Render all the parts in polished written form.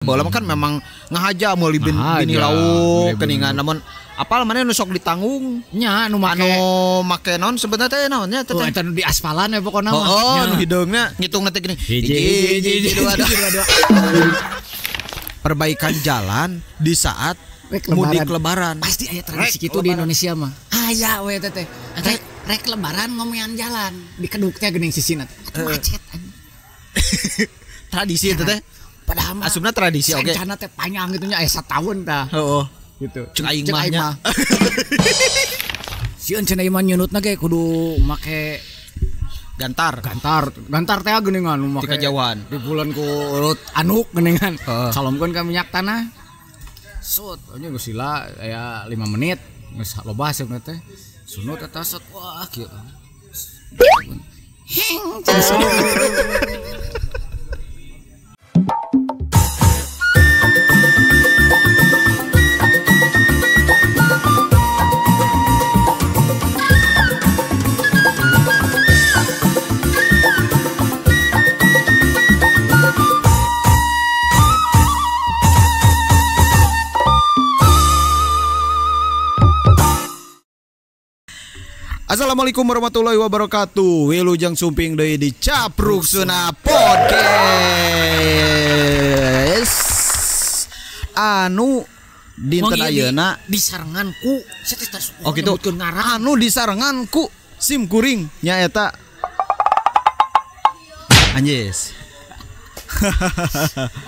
Baheula mah kan memang ngahaja meuli bini lauk geuningan namun apal mana nu sok ditanggung nya anu make anu make naon sebenarnya teh naon nya teh oh eta nu di aspalan we pokona mah. Oh, nu hideungna ngitungna teh gini. 1 1 2 2. Perbaikan jalan di saat mudik lebaran. Pasti aya tradisi kitu di Indonesia mah. Aya we teh teh. Rek lebaran ngomean jalan dikeduk teh geuning sisina. Atuh macet anjing. Tradisi eta teh. Padahal mah asupna tradisi oge. Sancana teh panjang kitu nya aya sataun tah. Heeh. Gitu. Cek aing mah nya. Sieun cenah ieu mah nyunutna ge kudu make gantar. Gantar. Gantar teh geuningan nu make. Ti kajauhan. Di bulan ku urut anuk geuningan. Salomkeun ka minyak tanah. Sut, nya geus sila aya 5 menit geus loba hasilna teh. Sunut eta set wah kieu. Heng. Assalamualaikum warahmatullahi wabarakatuh. Wilujeng sumping deui di Capruk Suna Podcast. Anu dinten ayeuna disarengan ku oh gitu. Anu disarengan ku sim kuring nyaeta anjis.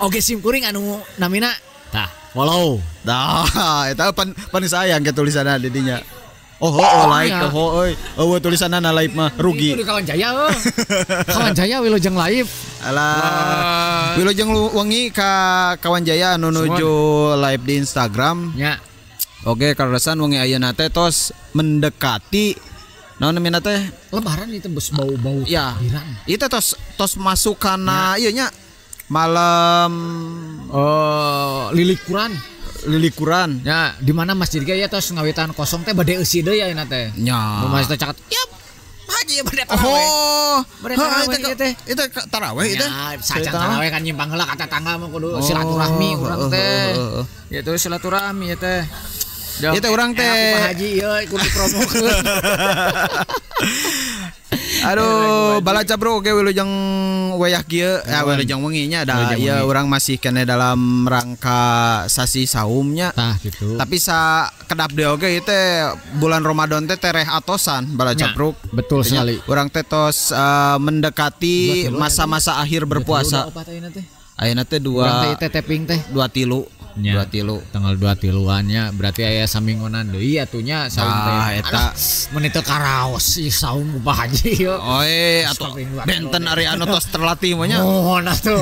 Oke sim kuring anu namina tah follow. Tah eta pan sayang ke tulisanna di dinya. Oh, oh, like, ya. Oh, oi. Oh, tulisanna live mah rugi. Itu di Kawan Jaya, oh. Kawan Jaya wilujeng live. Alah. Wilujeng wengi ka Kawan Jaya anu nuju live di Instagram. Ya. Oke, kaleresan wengi ayeuna teh tos mendekati naon namina teh? Lebaran itu bes bau-bau ya. Itu tos tos masuk kana ieu nya malam lilikuran. Lilikuran. Ya, di mana masjid ge ya tos ngawitan kosong teh bade eusi deui ayeuna teh. Nya. Masjid teh caket. Yap. Haji bade taraweh. Oh, bade taraweh teh. Itu taraweh itu. Ya, sacan taraweh kan nyimpang heula ka tetangga mah kudu silaturahmi urang teh. Ya tuh silaturahmi ya teh. Ieu teh urang teh. Pak Haji ieu kudu dipromokeun. Aduh, bala cabro oge wilujeng wayah kieu, ya wilujeng wengi nya da ieu urang masih kene dalam rangka sasi saumnya. Tah gitu. Tapi sa kedap deui oge ieu teh bulan Ramadan teh tereh atosan bala cabruk. Betul sekali. Urang teh tos mendekati masa-masa akhir berpuasa. Ayeuna teh dua teh teping teh 2 tilu. 2 tilu tanggal 2 tiluannya berarti aya saminggonan deui atunya saum teh eta mun teu karaos ieu saum Pak Haji ieu. Oe atuh benten ari anu tos terlatih mah nya. Mohon atuh.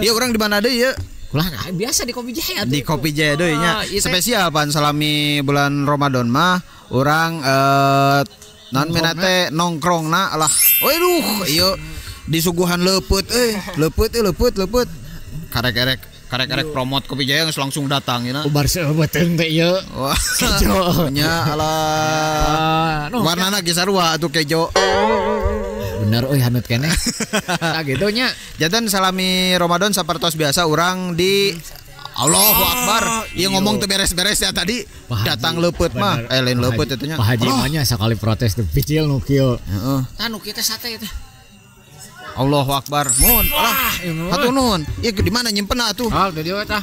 Ieu urang di mana deui ieu? Kulah biasa di Kopi Jaya atuh. Di Kopi Jaya deui nya. Spesial pan salami bulan Ramadan mah urang naon mina teh nongkrongna lah. Waduh ieu disuguhan leupeut euy, leupeut euy leupeut leupeut. Karek-karek karek-karek promote Kopi Jaya geus langsung datang nya. Ubar seueuteung teh ieu. Kejo. Nya alah. Warnana ge sarua atuh kejo. Bener euy haneut keneh. Tah kitu nya. Janten salami Ramadan sapertos biasa urang di Allahu Akbar. Ieu ngomong teu beres-beres ya tadi. Datang leupeut mah. Lain leupeut eta nya. Pak Haji mah nya sakali protes teh picil nu kieu. Heeh. Tah nu kieu teh sate teh. Allahu Akbar. Mun, alah. Hatur nuhun. Ieu di mana nyimpenna atuh? Ah, di dieu tah.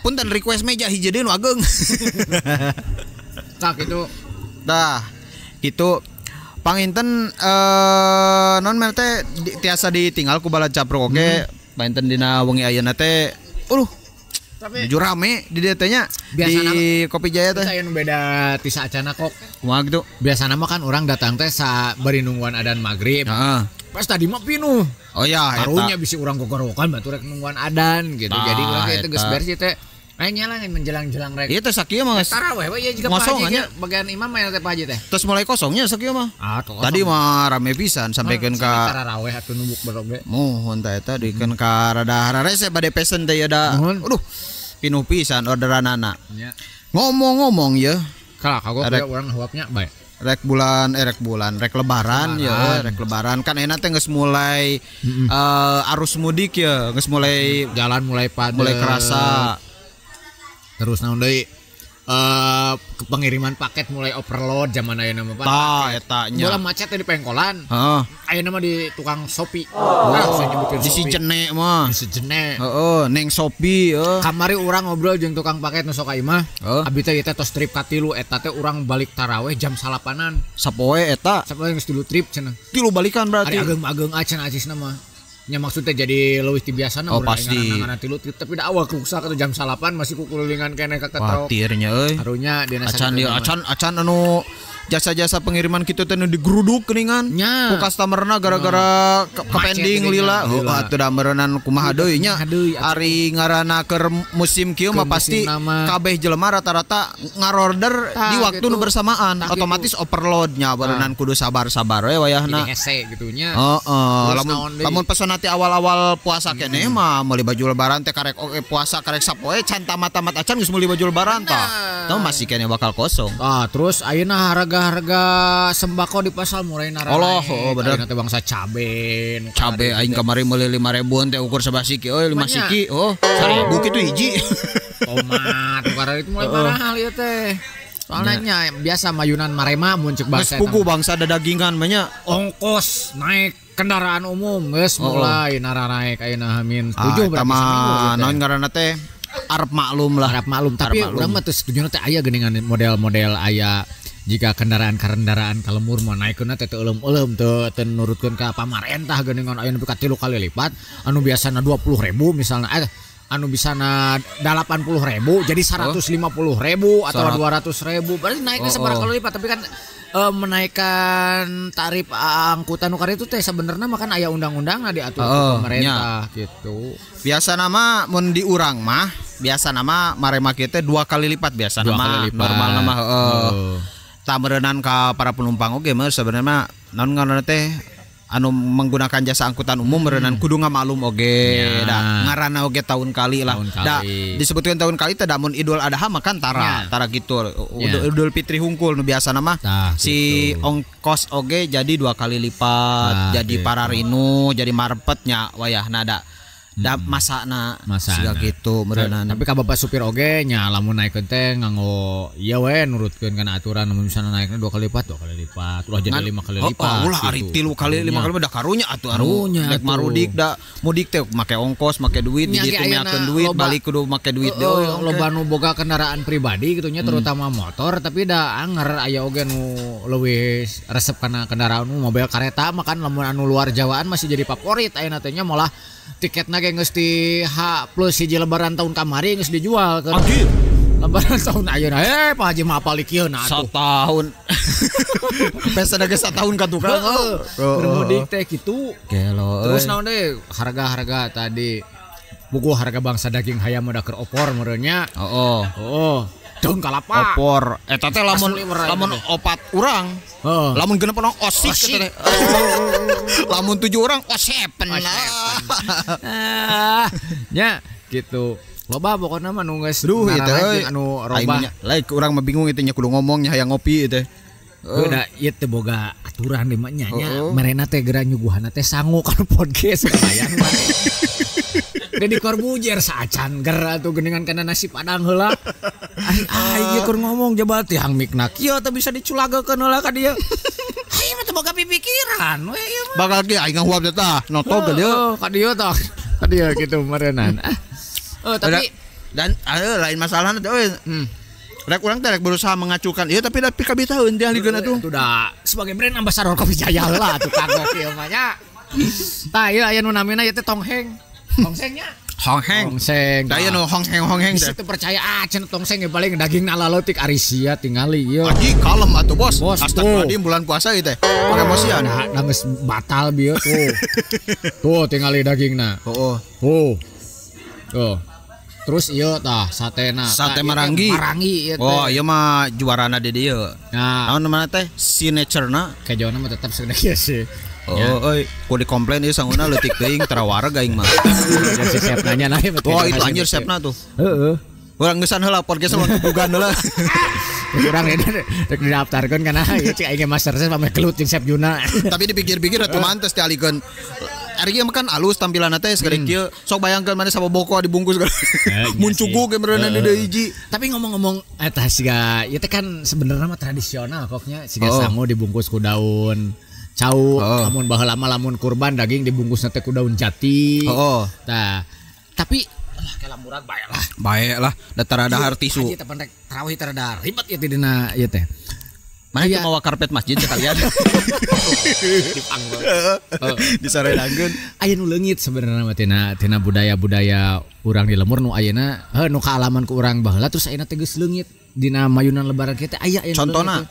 Punten request meja hiji deui nu ageung. Tah kitu. Tah, kitu. Panginten non mel teh tiasa ditinggal ku bala capruk oge. Panginten dina wengi ayeuna teh tapi jujur rame di dieu teh nya di Kopi Jaya teh. Aya nu beda ti saacana kok. Kumaha kitu? Biasana mah kan urang datang teh sa bari nungguan adan magrib. Heeh. Pas tadi mah pinuh. Oh ya, karunya bisi urang gogorowokan batur rek nungguan adan gitu. Nah, jadi urang teh geus beres teh. Aing nyala menjelang-jelang rek. Ieu teh sakieu mah geus. Taraweh we ieu juga Pak Haji bagian imam mah teh Pak Haji teh. Terus mulai kosongnya sakieu mah. Ah, tadi mah rame pisan sampikeun ka taraweh atuh numbuk baroge. Muhun tah eta dikeun ka rada hararese bade pesen teh ieu da. Aduh, pinuh pisan orderanana. Nya. Ngomong-ngomong ye. Kalah kagok urang huapnya bae. Rek bulan rek lebaran ya, rek lebaran kan enak teh geus mulai arus mudik ya, geus mulai jalan mulai padat, mulai kerasa. Terus naon deui? Pengiriman paket mulai overload zaman ayeuna mah. Tah eta nya. Bola macet di pengkolan. Heeh. Ayeuna mah di tukang Shopee. Nah, saya nyebutin di si Jene mah. Di si Jene. Heeh, neng Shopee heeh. Kamari urang ngobrol jeung tukang paket nu sok ka imah. Abi teh ieu teh tos trip ka 3 eta teh urang balik taraweh jam 8-an. Sapoe eta? Sapoe geus 3 trip cenah. 3 balikan berarti. Ari ageung-ageung acan acisna mah. Nya maksudnya jadi leuwih ti biasana oh, pasti. Ngaranna 3 trip tapi da awal ruksak atuh jam 8 masih kukulilingan keneh ka ketrok. Watirnya euy. Karunya dina acan dieu acan anu jasa-jasa pengiriman kitu teh nu digeruduk geuningan ku customerna gara-gara kepending lila. Heuh atuh da meureunnan kumaha deui nya. Ari ngaranna keur musim kieu mah pasti kabeh jelema rata-rata ngarorder di waktu nu bersamaan, otomatis overload nya meureunnan kudu sabar-sabar we wayahna. Hese gitu nya. Heeh, lamun pesan nanti awal-awal puasa keneh mah meuli baju lebaran teh karek oke puasa karek sapoe can tamat-tamat acan geus meuli baju lebaran tah. Tah masih keneh bakal kosong. Ah, terus ayeuna harga sembako di pasar mulai naranaik. Allah, oh bener. Ayeuna teh bangsa cabe. Cabe aing kamari meuli 5.000-an teh ukur sabasiki euy 5 siki. Oh, 1.000 kitu hiji. Tomat karena itu mulai mahal ieu teh. Soalnya nya biasa mayunan marema mun ceuk bangsa. Geus pugu bangsa dadagingan mah nya. Ongkos naik kendaraan umum geus mulai naranaik ayeuna hamin 7 berarti seminggu. Naon ngaranna teh? Arep maklum lah. Arep maklum, tapi urang mah teu setuju teh aya geuningan model-model aya jika kendaraan kalemur mah naikeunna teh teu euleum-euleum teu nurutkeun ka pamarentah geuningan aya nepi ka 3 kali lipat anu biasana 20.000 misalna anu bisana 80.000 jadi 150.000 atau 200.000 berarti naiknya sabaraha kali lipat tapi kan menaikkan tarif angkutan nu itu teh sebenarnya mah kan aya undang-undangna diatur ku pemerintah gitu. Biasa nama mun di urang mah biasa nama marema kieu teh 2 kali lipat biasa nama normal nama heeh. Tah meureunnan ka para penumpang oge mah sebenarnya naon ngaranna teh anu menggunakan jasa angkutan umum meureunan kudu ngamaklum oge da ngaranna oge tahun kali lah. Da disebutkeun tahun kali teh da mun Idul Adha mah kan tara tara gitu. Idul Fitri hungkul nu biasana mah si gitu. Ongkos oge jadi 2 kali lipat, jadi gitu. Pararinu, jadi marpet nya wayahna da da masakna siga kitu meureunnan. Tapi ka bapak supir oge nya lamun naikeun teh nganggo ieu we nurutkeun kana aturan lamun misalna naikna 2 kali lipat, 2 kali lipat, ulah jadi 5 kali lipat. Ulah ari 3 kali 5 kali mah da karunya atuh anu rek marudik da mudik teh make ongkos, make duit, di ditu meakeun duit, balik kudu make duit deui. Loba nu boga kendaraan pribadi gitu nya terutama motor tapi da anger aya oge nu leuwih resep kana kendaraan mobil kareta mah kan lamun anu luar Jawaan masih jadi favorit ayeuna teh nya molah tiketna ge geus di H plus hiji lebaran tahun kamari geus dijual ke anjir. Lebaran tahun ayeuna Pak Haji mah apal ieu na atuh. Satahun. Pesta geus satahun ka tukang. Heeh. Mudik teh kitu. Gelo. Terus naon deui harga-harga tadi buku harga bangsa daging hayam udah keur opor meureun nya. Heeh. Heeh. Daun kalapa. Opor. Eta teh lamun lamun 4 urang. Lamun 6 orang osik eta teh. Lamun 7 orang osepen lah. Nya gitu. Loba pokokna mah nu geus duh ieu teh anu robah. Lain urang mah bingung ieu nya kudu ngomong nya hayang ngopi ieu teh. Udah ieu teh boga aturan di mah nya nya merena teh geura nyuguhanna teh sangu kana podcast kabayang mah. Deddy Corbuzier saacan ger atuh geuningan kana nasi padang heula. Ai ieu keur ngomong jabat tihang mikna kieu teh bisa diculagakeun heula ka dieu. Ai mah teu boga pipikiran we ieu mah. Bakal ge aing ngahuap teh tah noto ka dieu. Ka dieu tah. Ka dieu kitu meureunnan. Tapi dan lain masalahna teh euy. Rek urang teh rek berusaha mengacukan ieu tapi da kabeh taheun teh ahligeun atuh. Atuh da sebagai brand ambassador Kopi Jaya heula atuh kagok ieu mah nya. Tah ieu aya nu namina ieu teh Tongheng. Tongsengnya hongheng. Tongseng. Da ieu nu hongheng-hongheng teh. Teu percaya cenah tongseng ge paling daging nalalotik ari sia tingali ieu. Anjing kalem atuh bos. Astagfirullahaladzim bulan puasa ieu teh. Pangemosian. Nah, geus batal bieu tuh. Tuh tingali dagingna. Heeh. Tuh. Tuh. Terus ieu tah satena. Sate Marangi. Marangi ieu teh. Oh, ieu mah juarana di dieu. Nah, naon namana teh? Signature-na. Kejona mah tetep saeutik sih. Oh, euy, ku dikomplain ieu sanguna leutik teuing tara wareg aing mah. Si chef nanya nae. Oh, itu anjir chefna tuh. Heeh. Urang geusan heula podcast mah bugan heula. Kurang rek didaftarkeun kana ieu cek aing master chef pameh gelut jeung Chef Juna. Tapi dipikir-pikir atuh mantes teh alikeun. Ari ieu mah kan alus tampilanna teh segede kieu. Sok bayangkeun maneh saboboko dibungkus. Mun cugu ge meureunna di deui hiji. Tapi ngomong-ngomong eta siga ieu teh kan sebenarnya mah tradisional koknya siga sangu dibungkus ku daun cau, lamun baheula mah lamun kurban daging dibungkusna teh ku daun jati. Tah, tapi lah kela murag bae lah. Bae lah, da tara dahar tisu. Haji teh pendek tarawih tara dahar ribet ieu teh dina ieu teh. Mana teu mawa karpet masjid sekalian. Dipanggul. Disaredangeun. Aya nu leungit sebenarnya mah tina budaya-budaya urang di lembur nu ayeuna heuh nu kaalaman ku urang baheula terus ayeuna teh geus leungit dina mayunan lebaran kieu teh aya anu. Contona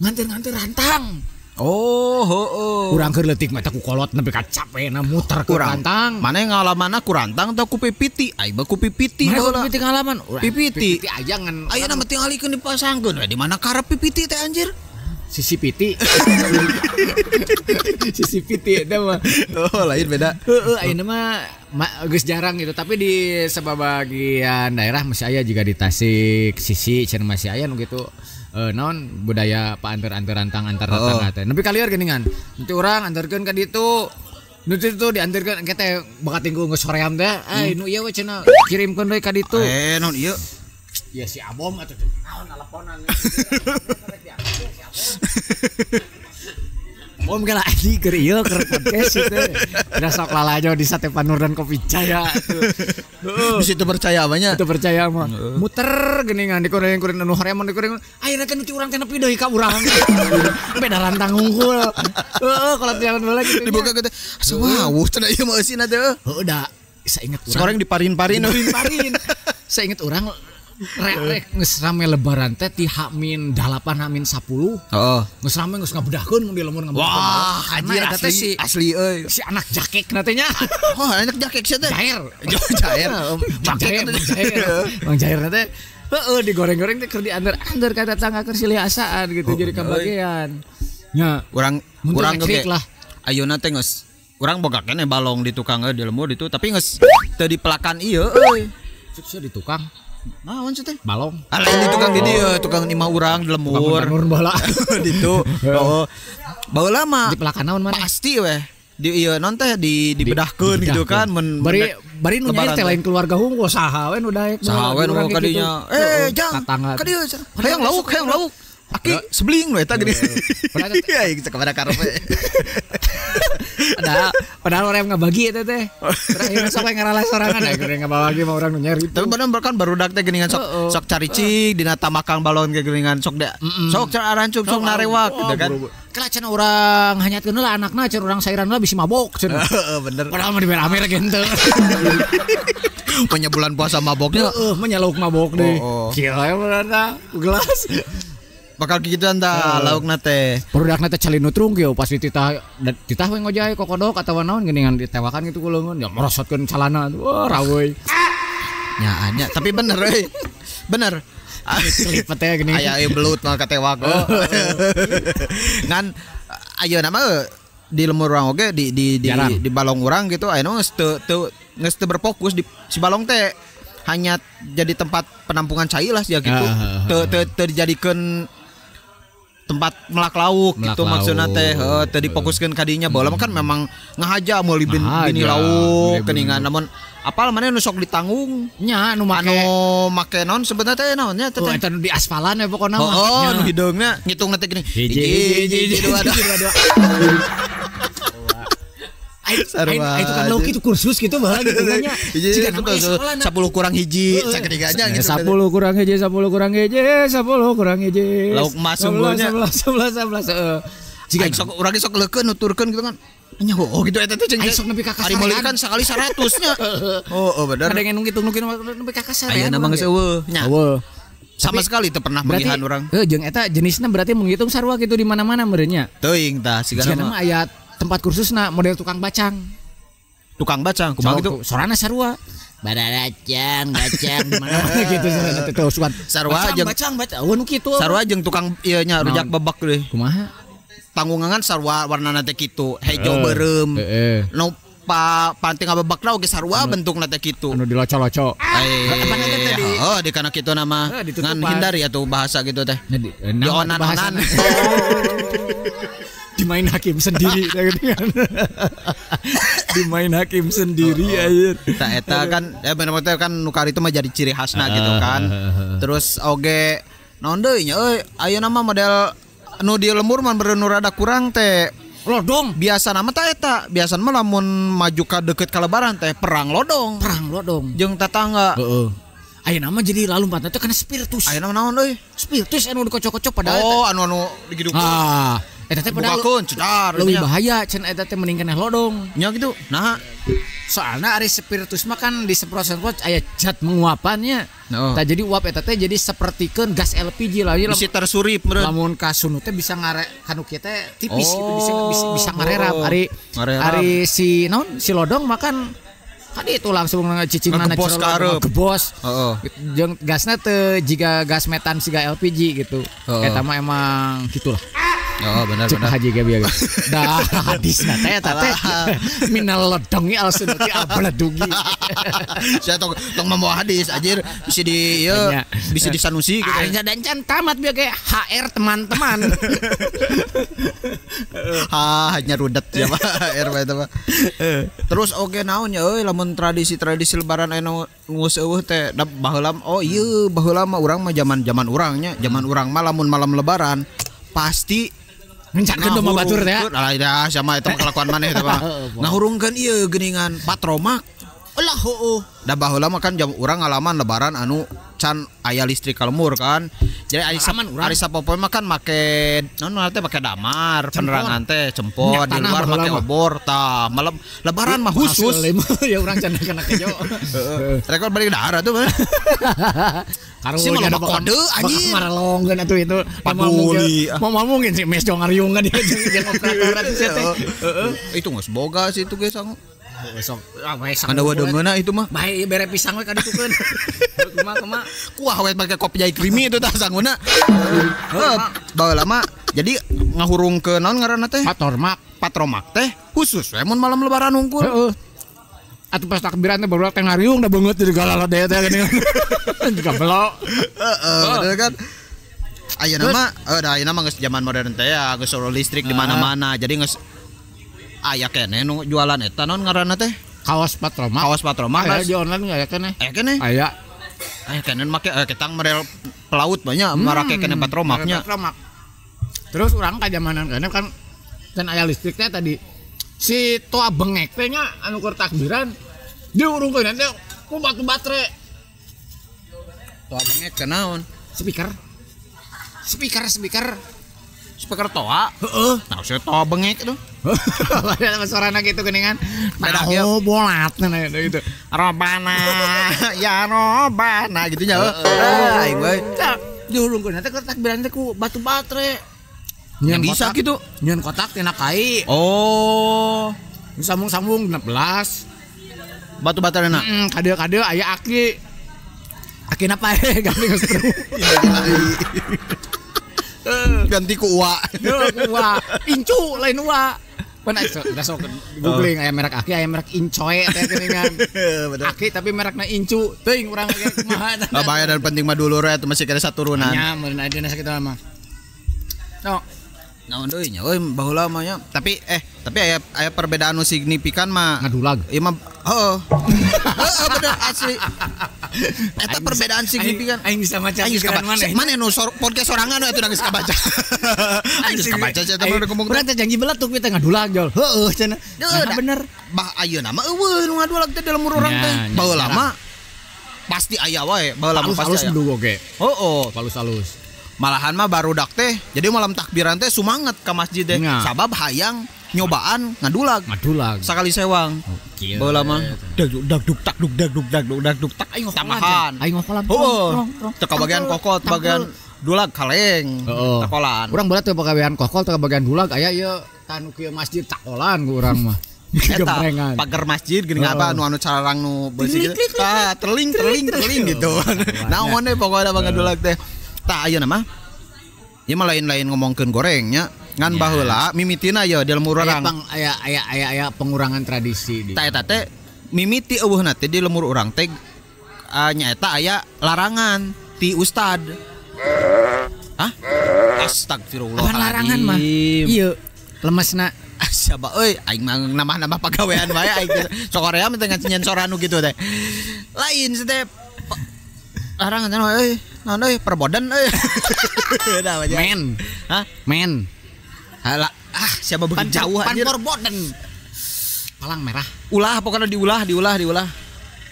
nganter-nganter rantang. Oh, heeh. Urang keur leutik mah teh ku kolot nepi ka capena muter ku rantang. Mana ngalamanna ku rantang atau ku pipiti? Ai mah ku pipiti baheula. Pipiti ngalaman. Pipiti. Pipiti aya ngan. Ayeuna mah tingalikeun dipasangkeun we di mana karep pipiti teh anjir? Sisi piti. Sisi piti eta mah. Oh, lain beda. Heeh, ayeuna mah geus jarang gitu, tapi di sebagian daerah masih aya juga di Tasik, sisi cenah masih aya nu gitu. Naon budaya paanter-anter rantang antar tetangga teh. Nepi kalieur geuningan. Nanti urang anterkeun ka ditu. Nu ditu dianterkeun engke teh bakat tinggu geus soream teh. Ai nu ieu we cenah kirimkeun deui ka ditu. Naon ieu? Ya si Abom atuh naon teleponan. Bom kala anjing keur ieu keur podcast ieu teh. Da sok lalajo di Sate Panur dan Kopi Jaya tuh. Di situ percaya mah. Itu percaya mah. Muter geuningan dikoreng-koreng anu hoream dikoreng. Ayeuna teh nu ti urang teh nepi deui ka urang. Beda rantang unggul. Heeh, kalau tiang heula kitu. Dibuka teh. Asa wawuh cenah ieu mah eusina teh. Heeh da sainget urang. Sekarang diparin-parin. Diparin-parin. Sainget urang rek geus rame lebaran teh ti H-8 H-10. Heeh. Geus rame geus ngabedahkeun mun di lembur ngabedahkeun. Wah, anjir asli si, asli euy. Si anak jakek na teh nya. Oh, anak jakek sia teh. Jair. Jair. Mang Jair. Mang Jair na teh heeh digoreng-goreng teh keur diantar-antar ka tetangga keur silih asaan gitu jadi kabagean. Nya, urang ge lah. Ayeuna teh geus urang boga keneh balong di tukang di lembur ditu tapi geus teu dipelakan ieu euy. Cuk sia di tukang. Naon sih teh? Balong. Alah di tukang di dieu, tukang imah urang di lembur. Tukang baheula. Ditu. Heeh. Baheula mah di pelakan naon maneh? Pasti weh. Di ieu non teh di dibedahkeun gitu kan mun bari nu nyair teh lain keluarga hungkul saha we nu daek. Saha we nu kadinya. Eh, jang. Ka dieu. Hayang lauk, hayang lauk. Aki sebeling we eta geuning. Iya, geus kepada karep we. Padahal orang yang ngabagi eta teh. Terakhir sok ngaralah sorangan aya geuning ngabagi mah urang nu nyari. Tapi bener kan barudak teh geuningan sok sok caricik dina tamakang balon ge geuningan sok sok arancup sok narewak gitu kan. Kela cenah urang hanyatkeun heula anakna cenah urang sairan heula bisi mabok cenah. Heeh bener. Padahal mah dibere amer ge henteu. Punya bulan puasa maboknya. Heeh, menyalauk mabok deui. Kieu we benerna gelas. Bakal gituan tah laukna teh. Produkna teh cali nutrung kieu pas dititah titah we ngojay kokodok atawa naon geuningan ditewakan gitu ku leungeun ya merosotkeun calana. Wah raweuy. Nya nya tapi bener euy. Bener. Kelipet teh geuning. Aya euy belut mah katewak. Ngan ayeuna mah di lemur urang oge di balong urang gitu ayeuna geus teu geus teu berfokus di si balong teh hanya jadi tempat penampungan cai lah ya gitu. Teu dijadikeun tempat melak lauk gitu maksudna teh heuh teu difokuskeun ka dinya baheula mah kan memang ngahaja meuli bini lauk geuningan namun apal maneh nu sok ditanggung nya anu make naon sebenarnya teh naon nya teh eta nu di aspalan we pokona mah oh nu hideungna ngitungna teh geuning hiji hiji dua dua Ai tukang lauk itu kursus gitu baheula gitu nya. Jika nama 10 kurang hiji sakediganya gitu. 10 kurang hiji 10 kurang hiji 10 kurang hiji. Lauk emas unggulnya 11 11 11 heeh. Jika sok urang sok leukeun nuturkeun gitu kan. Nya oh gitu eta teh ceng. Ai sok nepi ka kasarean. Ari meuli kan sakali 100 nya. Oh bener. Kadang nu ngitung nepi ka kasarean. Ayeuna mah geus eueuh nya. Sama sekali teu pernah melihat urang. Heuh jeung eta jenisna berarti menghitung sarua kitu di mana-mana meureun nya. Teuing tah sigana mah aya tempat kursusna model tukang bacang. Tukang bacang kumaha gitu? Sorana sarua. Badadacang, bacang di mana-mana gitu sorana teh sukan. Sarua jeung bacang, bacang. Eueuh nu kitu. Sarua jeung tukang ieu nya rujak bebek deui. Kumaha? Tanggungan sarua warnana teh kitu, hejo beureum. Heeh. Nu panting ngabebakna oge sarua bentukna teh kitu. Anu diloco-loco. Oh, di kana kitu nama ngan hindari atuh bahasa gitu teh. Di onan-onan. Dimain hakim sendiri dimain hakim sendiri aja. Tah eta kan bener-bener kan nu kari itu mah jadi ciri khasna gitu kan. Terus oge naon deui nya euy ayeuna mah model nu di lembur mah nu rada kurang teh lodong. Biasa nama teh eta, biasa mah lamun maju ka deukeut ka lebaran teh perang lodong. Perang lodong jeung tetangga. Heeh. Ayeuna mah jadi lalumpatna teh kana spiritus. Ayeuna naon euy? Spiritus anu dikocok-kocok padahal. Oh, anu digidukeun. Ah. Eta teh padahal leuwih bahaya cenah eta teh mending keneh lodong. Nya gitu. Nah, soalna ari spiritus mah kan disemprot-semprot aya zat menguapannya. Oh. Tah jadi uap eta teh jadi sapertikeun gas LPG lah. Bisa tersurip meureun. Lamun kasunut teh bisa ngare kanu kieu teh tipis gitu bisa ngarerap. Ari ngarerap. Ari si naon si lodong mah kan tadi itu langsung cicingna ngebos. Heeh. Jeung gasna teh jiga gas metan siga LPG gitu. Eta mah emang gitulah. Oh benar cek benar. Haji ge bieu. Dah hadisna teh eta teh minal lodongi al sunuti abladugi. Saya tong membawa hadis anjir bisa di ieu bisa disanusi gitu. Aing dan can tamat bieu ge HR teman-teman. Ha hanya rudet ya Pak HR eta mah. Terus oge naon ya euy lamun tradisi-tradisi lebaran anu geus eueuh teh baheula oh ieu baheula mah urang mah zaman-zaman urang nya, zaman urang mah lamun malam lebaran pasti ngencankeun domba batur teh. Alah dah sama eta kelakuan maneh eta mah. Ngahurungkeun ieu geuningan patromak. Ulah heueuh. Da baheula mah kan jam urang ngalaman lebaran anu can aya listrik ka lembur kan. Jadi ari sapopoe mah kan make naon teh make damar, penerangan teh cempor di luar make obor tah. Malam lebaran mah khusus. Ya urang can kana kejo. Heeh. Rekor balik daerah tuh. Si mah loba kode anjir. Marelongkeun atuh itu. Paduli. Moal mungkin si mes dong ngariungan dia jeung operator atuh sia teh. Heeh. Itu geus boga sih itu ge sangu. Besok ah we sangu. Anda wadeungeuna itu mah. Bae bere pisang we kaditukeun. Kumaha kumaha. Kuah we make kopi jai krimi itu tah sanguna. Heuh, baheula mah jadi ngahurungkeun naon ngaranna teh? Patromak. Patromak teh khusus we mun malam lebaran hungkul. Heeh. Atuh pas takbiran teh baru teh ngariung da beungeut jadi galalade teh geuning. Juga belok. Heeh, bener kan? Ayeuna mah da ayeuna mah geus zaman modern teh ya, geus listrik di mana-mana. Jadi geus aya keneh nu jualan eta naon ngaranna teh? Kaos patromak. Kaos patromak. Aya di online aya keneh. Aya keneh. Aya. Aya keneh make ketang model pelaut banyak marake keneh patromaknya. Patromak. Terus urang ka zamanan keneh kan can aya listrik teh tadi. Si toa bengek teh nya anu keur takbiran diurungkeun teh ku batu baterai. Toa bengek teh naon? Speaker. Speaker speaker. Speaker toa? Heeh. Nah, saya toa bengek itu. Padahal suarana gitu geuningan. Tahu bolat nah gitu. Robana ya robana gitu nya. Heeh, aing we. Diurungkeun teh keur takbiran teh ku batu baterai. Nyeun bisa gitu. Nyeun kotak tina kai. Oh. Sambung-sambung 16. Batu baterena. Heeh, kade-kade aya aki. Aki napa ganti geus ganti ku ua. Ku ua. Incu lain ua. Pan sok googling aya merek aki aya merek Incoe teh geuningan. Aki tapi merekna Incu. Teuing urang ge kumaha. Bahaya dan penting mah dulur eta masih kena saturunan. Nya meureun ayeuna sakitu mah. No. Naon deui nya euy baheula mah nya. Tapi tapi aya perbedaan nu signifikan mah. Ngadulag. Ieu mah heeh. Heeh bener asli. Eta perbedaan signifikan. Aing bisa maca pikiran maneh. Maneh nu podcast sorangan we atuh geus kabaca. Aing geus kabaca sia teh ngomong. Urang teh janji beletuk we teh ngadulag jol. Heeh cenah. Nah bener. Bah ayeuna mah eueuh nu ngadulag teh dalam urang teh. Baheula mah pasti aya wae, baheula mah pasti aya. Halus oge. Heeh, halus-halus. Malahan mah barudak teh jadi malam takbiran teh sumanget ke masjid teh sabab hayang nyobaan ngadulag. Ngadulag. Sakali sewang. Baheula mah dag dug tak dug dag dug dag dug dag dug tak tambahan. Aing ngokolan. Heeh. Teu kabagian kokol, bagian dulag kaleng. Takolan. Urang baheula teu kabagian kokol, teu kabagian dulag aya ieu tanu kieu masjid takolan ku urang mah. Eta pagar masjid geuning apa anu anu carang nu beusi gitu. Tah terling terling terling gitu. Naon we pokona mah ngadulag teh. Tah ayeuna mah ieu mah lain-lain ngomongkeun gorengnya. Ngan baheula mimitina ye di lemur urang. Aya aya aya aya pengurangan tradisi di. Tah eta teh mimiti eueuhna teh di lemur urang teh nyaeta aya larangan ti ustad. Hah? Astagfirullah. Apaan larangan mah? Iya, lemesna. Siapa euy aing mah nambah-nambah pagawean wae aing sok Korea mah teh nyensoran nu kitu teh. Lain sih teh larangan teh euy, naon euy perbodan euy. Men. Hah? Men. Halah, ah siapa begitu jauh anjir. Pan perbodan. Palang merah. Ulah pokoknya diulah.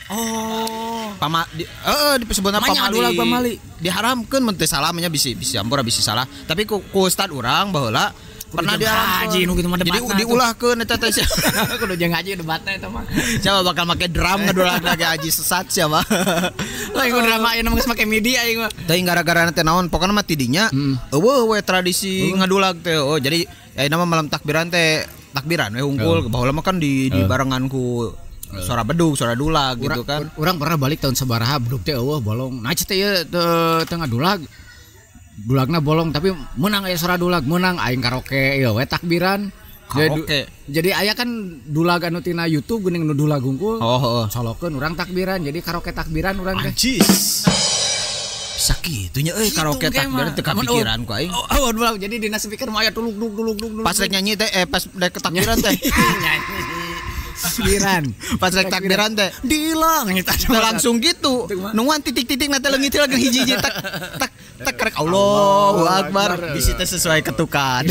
Oh. Pama di disebutna pamali. Pamali. Diharamkeun mun teu salah nya bisi ampura bisi salah. Tapi ku ustad urang baheula pernah diharamkeun. Nu kitu mah jadi diulahkeun eta teh. Kudu jeung haji debatna eta mah. Siapa bakal make drum ngadulah lagi haji sesat siapa. Lain ku drama ayeuna mah geus make midi aing mah. Teuing gara-gara teh naon pokona mah tidinya eueuh we tradisi ngadulag teh. Oh jadi ayeuna mah malam takbiran teh takbiran we hungkul baheula mah kan di barengan ku suara bedug, suara dulag gitu kan. Urang pernah balik tahun sabaraha bedug teh eueuh bolong. Nah teh ieu teu ngadulag. Dulagna bolong tapi menang aya suara dulag, menang aing karaoke ieu we takbiran. Karaoke. Jadi aya kan dulag anu tina YouTube geuning nu dulag hungkul. Oh, heeh. Colokeun urang takbiran jadi karaoke takbiran urang teh. Anjis. Bisa kitu nya euy karaoke takbiran teu kapikiran ku aing. Oh, dulag jadi dina speaker mah aya tuluk duk tuluk duk. Pas rek nyanyi teh pas rek takbiran teh. Nyanyi. Takbiran. Pas rek takbiran teh dilang langsung gitu. Nungguan titik-titik na teh leungit lagi hiji-hiji tak tak tak rek Allahu Akbar bisi teh sesuai ketukan.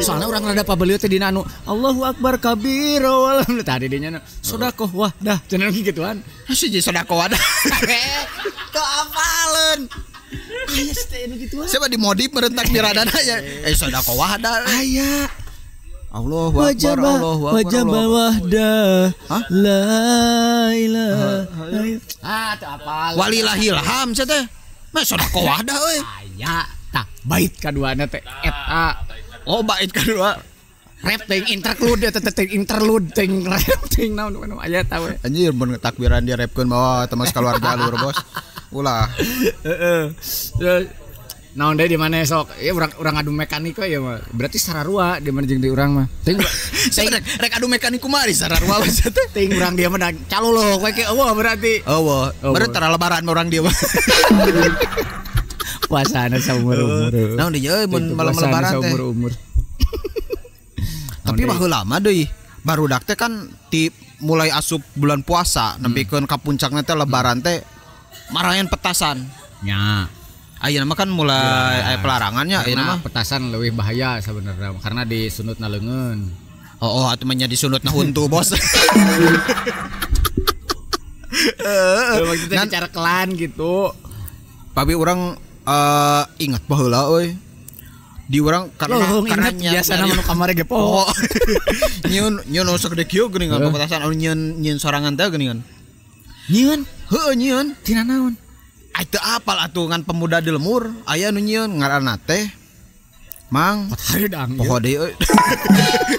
Soalnya urang rada pabelieu teh dina anu Allahu Akbar kabira wal tadi dinya sedekah wah dah cenah gituan. Hiji sedekah wadah. Teu apaleun. Aya teh anu gituan. Siapa dimodif meureun takbiranana ya. Sedekah wahdah. Aya. Allahu Akbar, Allahu Akbar, wajib wahdah, la ilaha. Ah, teu apal. Walillahilham sia teh. Mah sedekah wahdah euy. Aya, tah bait kaduana teh eta. Oh, bait kadua. Rap teh interlude eta teh interlude teh rap teh naon aya tah we. Anjir mun takbiran direpkeun bawa teman keluar jalur, Bos. Ulah. Heeh. Naon deui di mana sok? Ya urang adu mekanik we ya mah. Berarti sararua di mana jeung di urang mah. Teuing rek adu mekanik kumaha di sararua we teh. Teuing urang dia mah caluluh we ke eueuh berarti. Eueuh. Berarti tara lebaran urang dia mah. Puasana saumur-umur. Naon deui euy mun malam lebaran teh. Saumur-umur. Tapi baheula mah deui barudak teh kan ti mulai asup bulan puasa nepikeun ka puncakna teh lebaran teh marayan petasan. Nya. Ayeuna mah kan mulai aya pelarangannya ayeuna mah petasan leuwih bahaya sebenarnya karena disunutna leungeun. Oh, atuh mah nya disunutna huntu, Bos. Maksudnya secara kelan gitu. Tapi urang ingat baheula euy. Di urang karena biasana mah nu kamari ge poho. Nyieun nyieun nu sagede kieu geuningan petasan anu nyieun nyieun sorangan teh geuningan. Nyieun? Heueuh nyieun. Tina naon? Ai teu apal atuh ngan pemuda di lemur aya nu nyieun ngaranna teh Mang hareudang poho deui euy.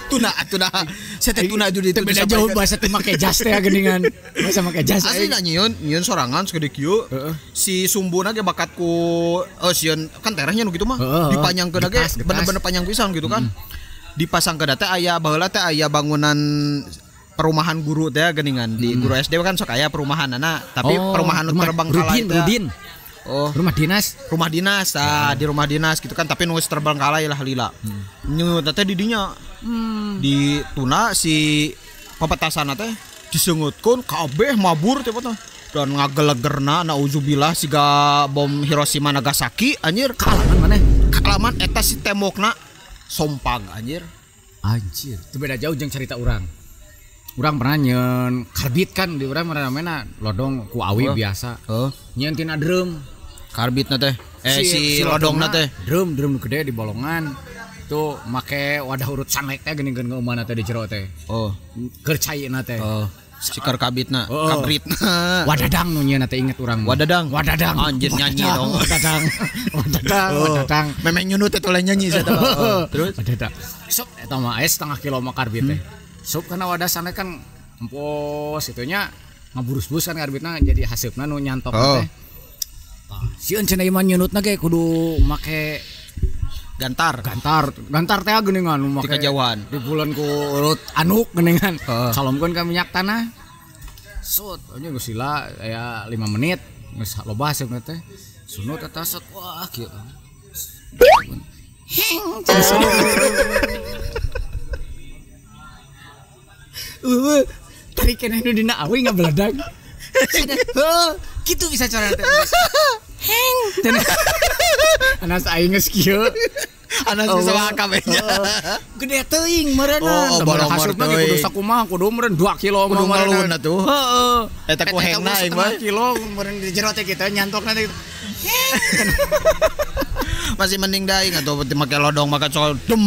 Tuna tuna sia teh tuna jadi teu beda jauh bahasa teh make jas teh geuningan. Bahasa make jas. Aslina nyieun nyieun sorangan segede kieu. Si sumbuna ge bakat ku sieun kan terehnya nu kitu mah dipanjangkeun ge bener-bener panjang pisan gitu kan. Dipasangkeun teh aya baheula teh aya bangunan perumahan guru teh geuningan di guru SD kan sok aya perumahanana tapi perumahan nu terbengkalai teh Rudin. Oh, rumah dinas. Rumah dinas, ah di rumah dinas gitu kan tapi nu geus terbengkalai lah lila. Nyu teh di dinya. Di tuna si pepetasanna teh diseungutkeun kabeh mabur teh teh. Dan ngagelegerna nauzubillah siga bom Hiroshima Nagasaki anjir. Kaalaman maneh? Kaalaman eta si tembokna sompag anjir. Anjir, teu beda jauh jeung carita urang. Urang pernah nyeun karbit kan di urang mana lodong ku awi biasa. Nyeun tina drum. Karbitna teh. Si lodongna teh. Drum gede di bolongan. Tuh make wadah urut sanglek teh geuning ngeumanna teh di jero teh. Oh. Keur caina teh. Oh. Sikar kabitna, kabritna. Wadadang nu nyeunna teh inget urang. Wadadang. Wadadang. Anjir nyanyi dong. Wadadang. Wadadang, wadadang. Memang nyunut teh toleh nyanyi saya teh. Terus wadadang. Sok eta mah aya setengah kilo mah karbit teh. Sup karena wadah sana kan empos itunya ngaburus-burus kan karbitna jadi haseupna nu nyantok teh. Tah, sieun cenah ieu mah nyunutna ge kudu make Gantar. Gantar teh geuningan nu make kajauhan. Di bulan ku urut anuk geuningan. Salomkeun ka minyak tanah. Sut, nya geus sila aya 5 menit geus loba hasilna teh. Sunut eta set wah kieu. Heng. Tarik keneh nu dina awi ngabeledag. Heuh, kitu bisa cara teh. Heng. Anas aing geus kieu. Anas geus kabeh nya. Gede teuing meureunna. Oh, hasupna ge kudu sakumaha kudu meureun 2 kilo kudu ngalun atuh. Heeh. Eta ku hengna aing mah. Kilo meureun di jero teh kitu nyantokna teh. Masih mending daing atau make lodong make col dem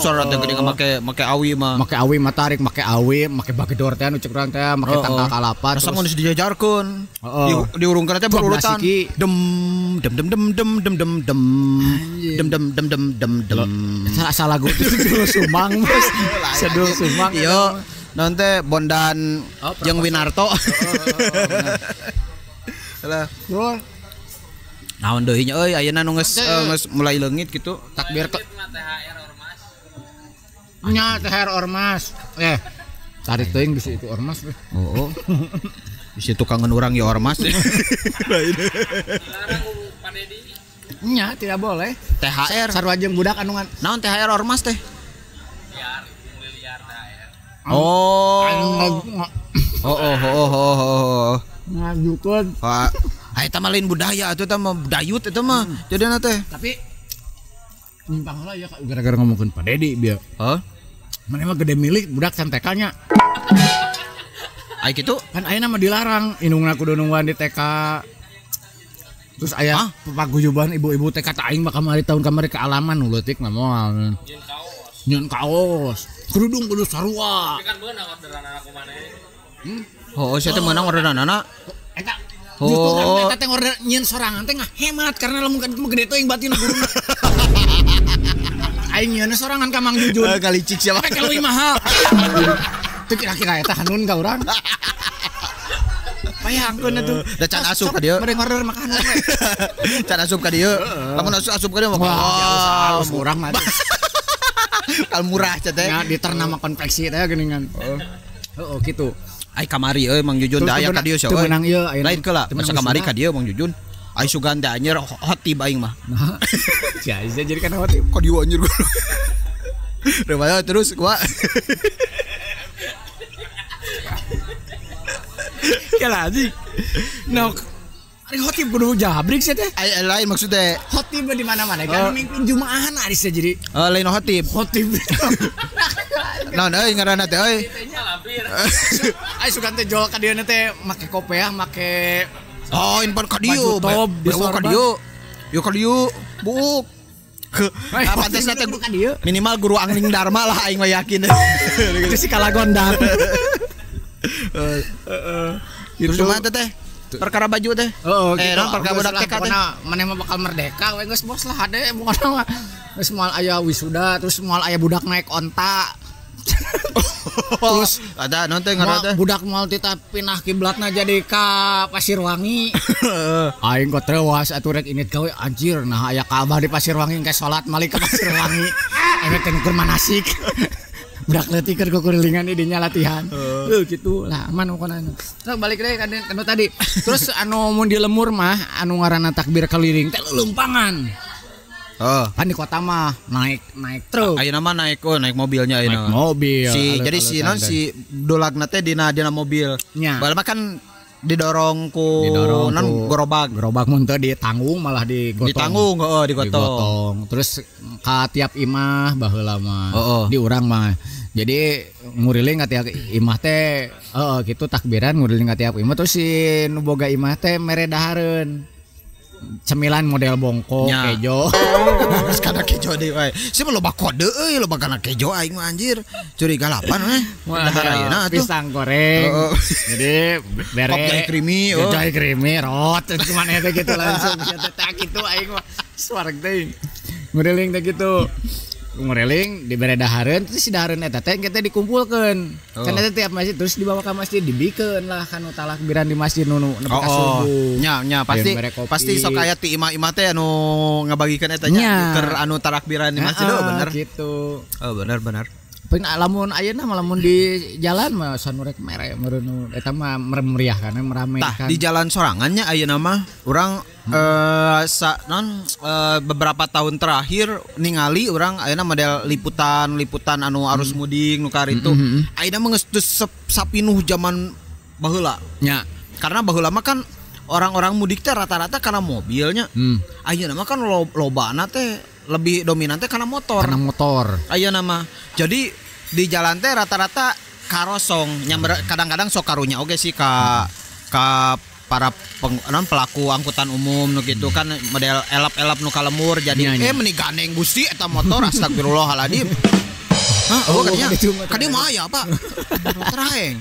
suara teh gede make awi mah. Make awi mah tarik, make awi, make bagedor teh anu cek urang teh, make tangkal kalapa. Terus mun dijajarkeun. Diurungkeun teh berurutan. Dem dem dem dem dem dem dem dem dem dem dem dem dem dem. Salah lagu itu Sumang bos. Sedul Sumang. Iya, naon teh Bondan jeung Winarto. Lah. Naon deui nya euy ayeuna nu geus mulai leungit kitu. Takbir ke THR ormas. Nya THR ormas. Tarik teuing bisi itu ormas we. Oh. Bisi tukangan urang ya ormas. Nya tidak boleh. THR sarua jeung budak anu naon THR ormas teh? Liar, liar THR. Oh. Oh oh oh oh. Ngajukeun. Ah eta mah lain budaya atuh eta mah dayut eta mah jadina teh. Tapi nyimpang heula ya gara-gara ngomongkeun Pak Dedi bieu. Heuh. Maneh mah gede milik budak can TK nya. Ai kitu kan ayeuna mah dilarang indungna kudu nungguan di TK. Terus aya paguyuban ibu-ibu TK teh aing mah kamari tahun kamari kealaman nu leutik mah moal. Nyeun kaos. Nyeun kaos. Kerudung kudu sarua. Tapi kan beunang orderan anak maneh. Oh, sia teh meunang orderanana. Eta justru kan eta teh order nyieun sorangan teh ngahemat karena lamun kan mah gede teuing batin guruna. Aing nyieun sorangan ka Mang Jujun. Kali cik siapa? Rek leuwih mahal. Teu kira-kira eta hanun ka urang. Bayangkeun atuh. Da can asup ka dieu. Bade ngorder makanan we. Can asup ka dieu. Lamun asup ka dieu mah wah, alus urang mah. Kal murah cenah teh. Nya diternama konveksi teh geuningan. Heeh kitu. Ai kamari euy Mang Jujun da aya ka dieu sia euy. Teu meunang ieu ayeuna. Lain keula, masa kamari ka dieu Mang Jujun. Ai sugan teh anjir hotib aing mah. Sia jadi kan hotib. Ka dieu anjir. Rewaya terus gua. Kela anjing. Nok. Ari hotib kudu jabrik sia teh. Ai lain maksudnya. Hotib di mana-mana kan mimpin jumaahan ari sia jadi. Lain hotib. Hotib. Naon euy ngaranna teh euy. Ai sugan teh jual ka dieu teh make kopeah make oh inpan ka dieu ka dieu. Yo ka dieu buuk. Nah, pantasna teh minimal guru Angling Dharma lah aing mah yakin. Itu si kalagondang. Heeh. Terus kumaha teh? Perkara baju teh. Heeh, naon perkara budak TK teh. Maneh mah bakal merdeka we geus bos lah hade pokona mah. Geus moal aya wisuda terus moal aya budak naik onta. Terus ada naon teh ngaranna teh? Budak moal tita pindah kiblatna jadi ka Pasirwangi. Aing kok tewas atuh rek init gawe anjir nah aya Ka'bah di Pasirwangi engke salat malik ka Pasirwangi. Aing teh keur manasik. Budak leutik keur kukurilingan di dinya latihan. Gitu lah aman pokona. Terus balik deui ka anu tadi. Terus anu mun di lemur mah anu ngaranna takbir keliling teh lelempangan. Kan di kota mah naik truk. Ayeuna mah naik mobilnya ayeuna. Naik mobil. Si jadi si non si dolagna teh dina mobil. Baheula mah kan didorong ku non gerobak. Gerobak mun teu ditanggung malah digotong. Ditanggung heeh digotong. Terus ka tiap imah baheula mah. Di urang mah. Jadi nguriling ka tiap imah teh heeh kitu takbiran nguriling ka tiap imah terus si nu boga imah teh mere dahareun. Cemilan model bongkok, kejo. Terus kana kejo deui we. Si mah loba kode euy, loba kana kejo aing mah anjir. Curiga lapan we. Dahar ayeuna atuh. Pisang goreng. Jadi bere pop jahe krimi, jahe krimi rot cuman eta gitu langsung sia teh kitu aing mah suareg teh. Nguriling teh gitu. Nguriling dibere dahareun terus si dahareun eta teh kita dikumpulkeun. Kan eta tiap masjid terus dibawa ka masjid dibikeun lah kanu talakbiran di masjid nu nepi ka subuh. Nya nya pasti pasti sok aya ti imah-imah teh anu ngabagikeun eta nya keur anu talakbiran di masjid oh bener gitu. Oh bener bener. Pin lamun ayeuna mah lamun di jalan mah sanurek mere meureun eta mah meriahkan meramaikan. Tah di jalan sorangannya ayeuna mah urang beberapa tahun terakhir ningali urang ayeuna model liputan-liputan anu arus mudik nu karitu. Ayeuna mah geus teu sapinuh zaman baheula. Nya. Karena baheula mah kan orang-orang mudik teh rata-rata karena mobilnya. Ayeuna mah kan lobana teh lebih dominan teh karena motor. Karena motor. Ayeuna mah. Jadi di jalan teh rata-rata karosong kadang-kadang sok karunya oge sih ka para pelaku angkutan umum nu gitu kan model elap-elap nu ka lemur jadi meni gandeng Gusti eta motor astagfirullahaladzim. Hah, oh kadinya. Kadieu mah aya, Pak. Teraeng.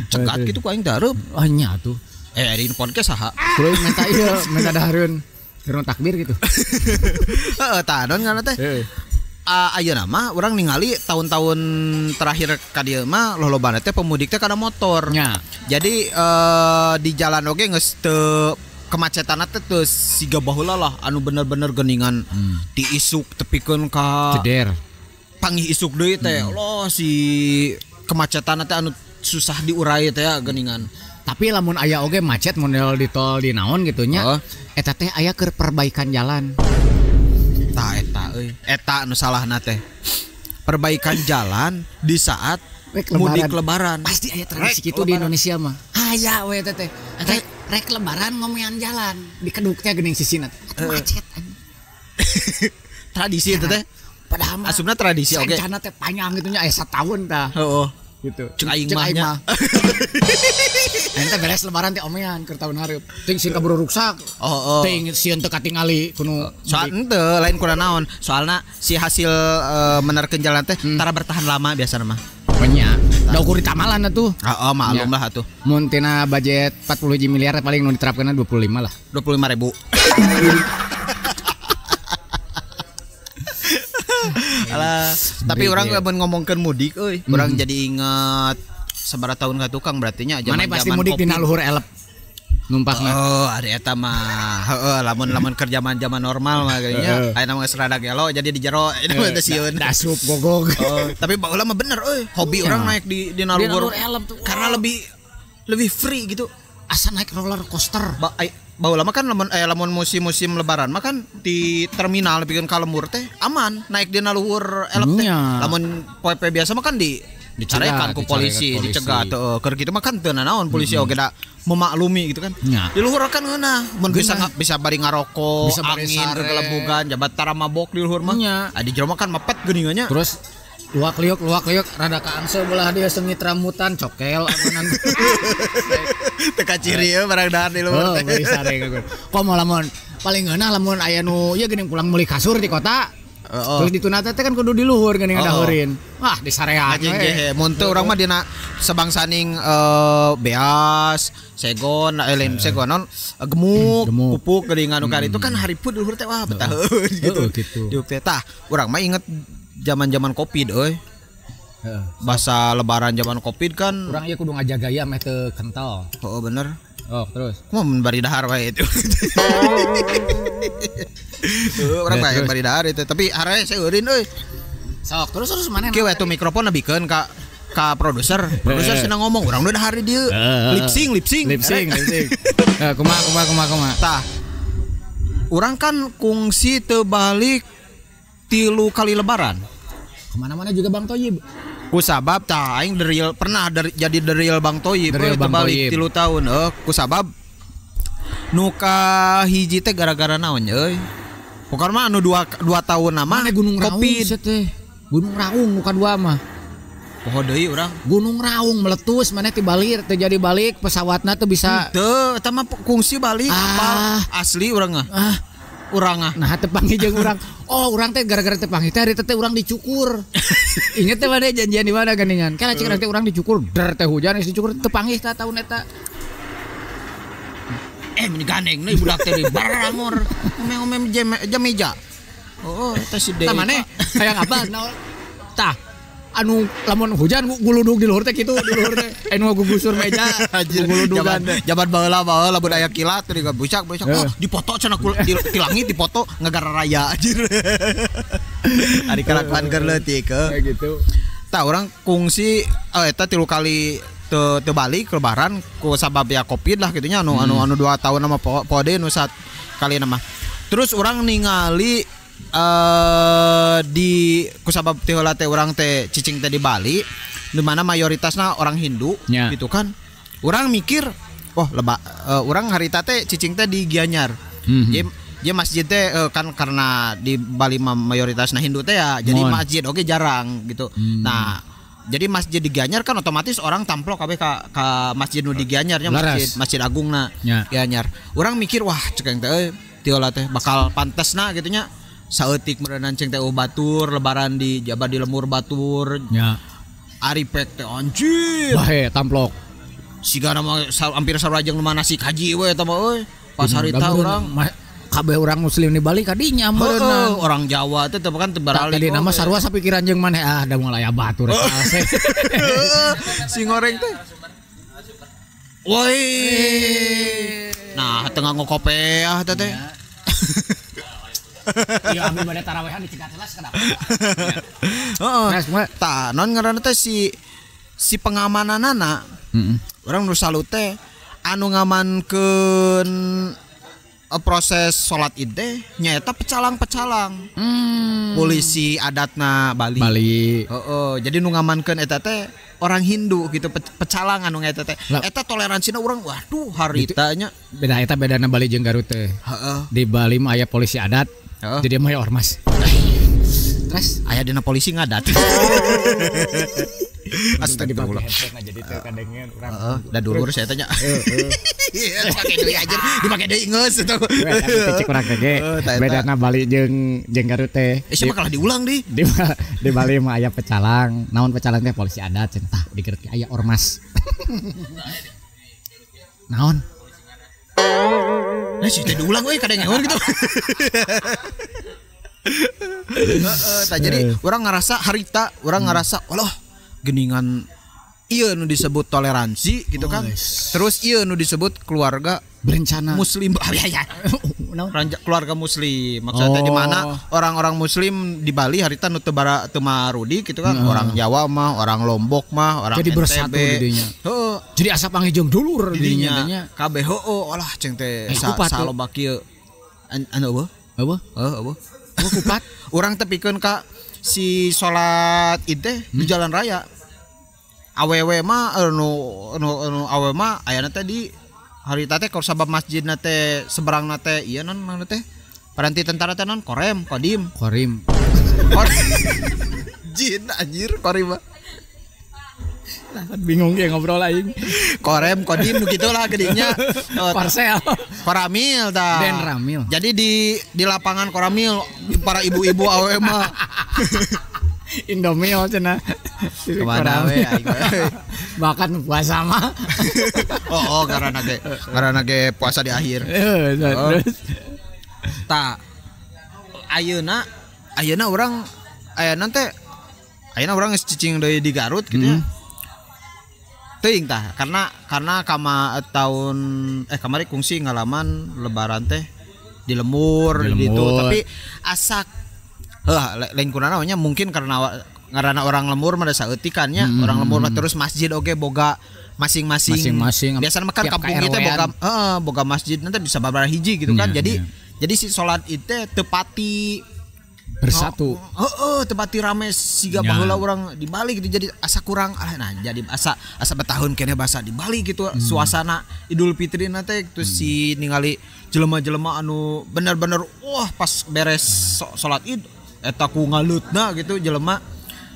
Cegat kitu ku aing dareup. Oh nya atuh. Di podcast saha? Kulo minta ieu, minta dahareun. Keur takbir gitu. Heeh, tah naon ngaranna teh? Ayeuna mah urang ningali tahun-tahun terakhir ka dieu mah lolobana teh pemudik teh kana motor. Nya. Jadi di jalan oge geus teu kemacetanna teh teu siga baheula lah anu bener-bener geuningan ti isuk tepikeun ka ceder. Panggih isuk deui teh. Allah si kemacetanna teh anu susah diurai teh ya geuningan. Tapi lamun aya oge macet model di tol di naon gitu nya. Eta teh aya keur perbaikan jalan. Tah eta euy. Eta nu salahna teh. Perbaikan jalan di saat mudik lebaran. Pasti aya tradisi kitu di Indonesia mah. Aya we eta teh. Rek lebaran ngomean jalan, dikeduk teh geuning sisina. Macet anjing. Tradisi eta teh. Padahal mah asupna tradisi oge. Rencana teh panjang gitu nya aya sataun tah. Heeh. Gitu. Cek aing mah nya. Ente beres lebaran teh omean keur tahun hareup. Ting sieun kaburu ruksak. Oh. Ting sieun teu katingali kuno. Soal henteu lain kuna naon. Soalna si hasil menerkeun jalan teh tara bertahan lama biasana mah. Nya. Da ukur ditamalan atuh. Heeh, maklum lah atuh. Mun tina budget 40 miliar paling nu diterapkeunna 25 lah. 25.000. Alah, tapi orang lamun ngomongkeun mudik euy, urang jadi inget sabaraha tahun ka tukang berarti nya zaman pasti mudik dina luhur elep numpakna. Oh, ari eta mah. Heeh, lamun keur zaman-zaman normal mah kayaknya aya mah geus rada gelo jadi di jero eta mah teh sieun. Dasup gogog. Oh, tapi baheula mah bener euy, hobi orang naik di dina luhur elep tuh. Karena lebih free gitu. Asa naik roller coaster. Baheula mah kan lamun musim-musim lebaran mah kan di terminal pikeun ka lembur teh aman naik dina luhur elep teh. Lamun poe biasa mah kan di dicarekan ku polisi, dicegah teu keur kitu mah kan teu nanaon polisi oge da memaklumi gitu kan. Di luhur kan ngeunah mun bisa bari ngarokok, angin gegelebugan, jabat tara mabok di luhur mah. Di jero mah kan mepet geuningan nya. Terus luak liuk rada kaangse belah dia sengit rambutan cokel apanan. Teka ciri ya barang dahar di luhur teh. Oh, sare komo lamun paling ngeunah lamun aya nu ieu geuning pulang meuli kasur di kota. Terus dituna teh kan kudu di luhur geuning ngadahurin. Wah, di sarean we. Mun teu urang mah dina sebangsaning beas, segon, lain segon non gemuk, pupuk geuning anu kari itu kan haripun di luhur teh wah betah gitu. Diuk teh tah urang mah inget zaman-zaman Covid euy. Bahasa lebaran zaman Covid kan urang ieu kudu ngajaga ya meh teu kental. Heeh bener. Oh, terus. Kumaha mun bari dahar wae itu. Urang mah bari dahar itu, tapi harae seueurin euy. Sok, terus mana? Kieu we tuh mikrofon nabikeun ka produser. Produser senang ngomong, urang udah dahar di dieu. Lip sync. Lip sync. Kumaha. Tah. Urang kan kungsi teu balik 3 kali lebaran. Kemana-mana juga Bang Toyib. Kusabab tah aing the real pernah jadi the real Bang Toyib balik 3 tahun. Kusabab nu ka hiji teh gara-gara naon euy. Pokokna mah anu 2 tahun mah Gunung Raung teh. Gunung Raung nu kadua mah. Poho deui urang. Gunung Raung meletus maneh ti balir teu jadi balik pesawatna teu bisa. Teu eta mah kungsi balik apal asli urang mah. Urang ah. Nah teu panggih jeung urang. Oh, urang teh gara-gara teu panggih teh hari teh urang dicukur. Ingat teh mana janjian di mana geuningan. Kala cik urang teh urang dicukur, der teh hujan geus dicukur teu panggih tah taun eta. Meni gandeng deui budak teh barangor. Ngomong-ngomong jam meja. Oh, eta si Dewi. Tah maneh hayang apa? Tah anu lamun hujan guludug di luhur teh kitu di luhur teh anu gugusur meja guludugan teh. Jaman baheula baheula lamun aya kilat teh bucak bucak oh dipoto cenah di langit dipoto ngagara raya anjir. Ari kalakuan keur leutik kayak gitu. Tah urang kungsi eta 3 kali teu balik lebaran ku sabab ya Covid lah gitunya anu anu anu 2 tahun nama pode nu sat kali nama. Terus urang ningali di ku sabab teh heula teh urang teh cicing teh di Bali di mana mayoritasna orang Hindu ya. Gitu kan. Urang mikir oh urang harita teh cicing teh di Gianyar. Dia masjid teh kan karena di Bali mayoritasna Hindu teh ya jadi masjid oke jarang gitu. Nah jadi masjid di Gianyar kan otomatis orang tamplok kabeh ka masjid nu di Gianyar nya masjid agungna ya. Gianyar. Urang mikir wah cek teh euy tiola teh bakal pantesna gitu nya saeutik meureunnan ceng teh batur lebaran di Jabar di lemur batur. Ya. Ari pek teh anjir. Bahe tamplok. Sigana mah hampir sarua jeung nu manasik haji we eta mah euy. Pas harita urang kabeh urang muslim di Bali kadinya meureunna. Orang Jawa teh teu kan teu baralik. Tadi nama sarua sapikiran jeung maneh ah da moal aya batur. Si ngoreng teh. Woi. Nah, tengah ngokope ah teh teh. Iya ambil bade tarawehan dicegat heula sakedap. Heeh. Tah, non ngaranna teh si pengamananana. Urang nu salut teh anu ngamankeun proses sholat id teh nyaeta pecalang-pecalang. Polisi adatna Bali. Heeh, jadi nu ngamankeun eta teh orang Hindu gitu pecalang anu eta teh. Eta toleransina urang waduh harita nya. Beda eta bedana Bali jeung Garut teh. Heeh. Di Bali mah aya polisi adat. Jadi mah aya ormas. Terus aya dina polisi ngadat. Astagfirullah. Jadi teu kadengeun urang. Heeh, da dulur saya tanya. Heeh. Dipake deui aja, dipake deui geus eta. Cek urang teh ge. Bedana Bali jeung Garut teh. Siapa kalah diulang di? Di Bali mah aya pecalang. Naon pecalang teh polisi adat cenah. Tah di Garut aya ormas. Naon? Nah, sih teh diulang euy kadengeun gitu. Heeh, tah jadi urang ngarasa harita, urang ngarasa Allah geningan ieu nu disebut toleransi gitu kan. Terus ieu nu disebut keluarga berencana muslim. Ya. Keluarga muslim. Maksudnya di mana orang-orang muslim di Bali harita nu teu teu marudi gitu kan. Orang Jawa mah, orang Lombok mah, orang jadi NTB. Bersatu didinya. Heeh. Jadi asa panggih jeung dulur didinya. Kabeh heueuh olah ceng teh saloba kieu. Anu eueuh? Eueuh? Heuh eueuh. Kupat. Urang tepikeun ka si salat id teh di jalan raya. Awewe mah anu anu awewe mah ayana teh di harita teh kalau sabab masjidna teh seberangna teh ieu non mana teh paranti tentara teh non korem kodim korim jin anjir korim mah. Nah, bingung ya ngobrol aing. Korem kodim gitulah gedinya. Korsel. Koramil tah. Den Ramil. Jadi di lapangan Koramil para ibu-ibu awewe mah Indomie cenah. Kemana we aing. Bahkan puasa mah. Oh, karena ge puasa di akhir. Terus tah ayeuna urang ayeuna teh ayeuna urang geus cicing deui di Garut gitu ya. Teuing tah karena kama tahun kamari kungsi ngalaman lebaran teh di lemur gitu tapi asak lain kuna namanya mungkin karena ngarana orang lemur mah saeutik kan nya orang lemur mah terus masjid oge boga masing-masing biasana mah kan kampung kita boga boga masjid nanti bisa babaraha hiji gitu kan jadi si salat ieu teh tepati bersatu. Heeh, tepati rame siga baheula urang di Bali gitu jadi asa kurang nah jadi asa betahun keneh basa di Bali gitu suasana Idul Fitri na teh terus si ningali jelema-jelema anu bener-bener wah pas beres salat Id eta ku ngaleutna gitu jelema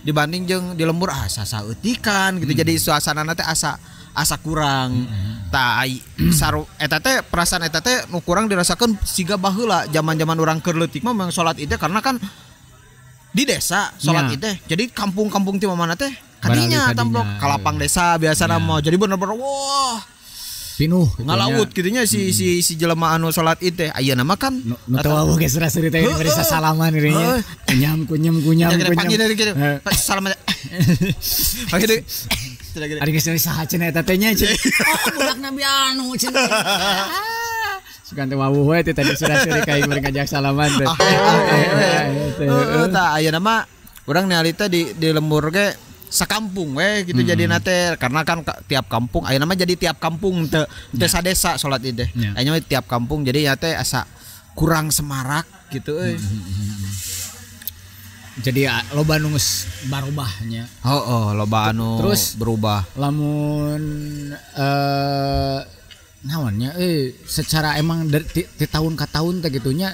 dibanding jeung di lembur asa saeutikan gitu jadi suasanana teh asa kurang. Tah saru eta teh perasaan eta teh nu kurang dirasakeun siga baheula zaman-zaman urang keur leutik mah memang salat Id karena kan di desa salat Id teh. Jadi kampung-kampung ti mana teh kadinya tamplok kalapang desa biasana mah jadi bener-bener wah Pinuh ngalaut gitu nya si si jelema anu salat Id teh. Ayeuna mah kan nu teu wawuh geus sura-suri teh bari sasalaman ieu nya. Kunyam kunyam kunyam kunyam. Salam. Panggil deui. Ari geus saha cenah eta teh nya cenah. Oh budak Nabi anu cenah. Sugan teh wawuh we teh tadi sura-suri ka aing bari ngajak salaman teh. Heeh tah ayeuna mah urang ningali teh di lembur ge sakampung we gitu jadi nate karena kan tiap kampung ayeuna mah jadi tiap kampung teu desa-desa salat Id teh. Ayeuna mah tiap kampung jadi ya teh asa kurang semarak gitu euy. Jadi loba nu geus barubahnya. Heeh, loba anu terus berubah. Lamun naonnya secara emang dari ti tahun ka tahun teh gitunya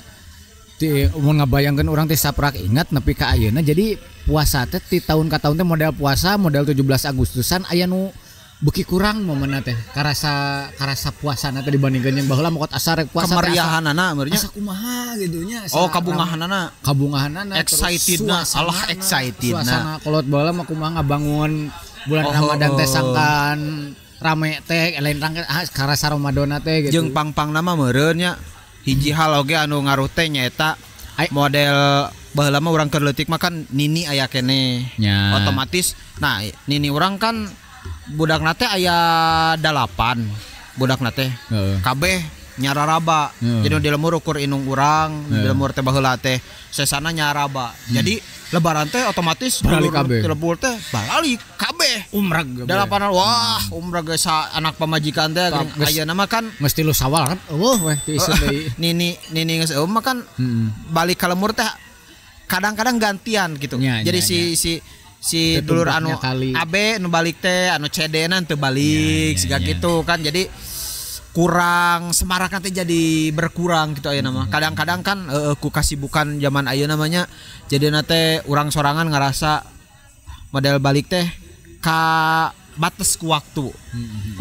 ti mun ngabayangkeun urang teh saprak ingat nepi ka ayeuna jadi puasa teh ti tahun ka tahun teh model puasa model 17 Agustusan aya nu beuki kurang momenna teh karasa puasana teh dibandingkeun jeung baheula mokot asa rek puasa teh kemeriahanana meureun nya asa kumaha gitu nya oh kabungahanana kabungahanana excitedna alah excitedna suasana kolot baheula mah kumaha ngabangun bulan Ramadan teh sangkan rame teh lain rangke karasa Ramadana teh gitu jeung pang-pangna mah meureun nya hiji hal oge anu ngaruh teh nyaeta model baheula mah urang keur leutik mah kan nini aya keneh otomatis nah nini urang kan budakna teh aya 8 budakna teh kabeh nyararaba jadi di lemur ukur indung urang di lemur teh baheula teh sesana nyaraba jadi lebaran teh otomatis dulur teh balik kabeh umrah delapan wah umrah geus anak pamajikan teh ayeuna mah kan geus tilu sawal eueuh weh teu iseun deui nini nini geus eueuh mah kan balik ka lemur teh kadang-kadang gantian gitu jadi si dulur anu AB nu balik teh anu CD na teu balik siga gitu kan jadi kurang semarak nanti jadi berkurang gitu ayeuna mah. Kadang-kadang kan ku kasibukan zaman ayeuna namanya jadi nate urang sorangan ngerasa model balik teh ka batas ku waktu.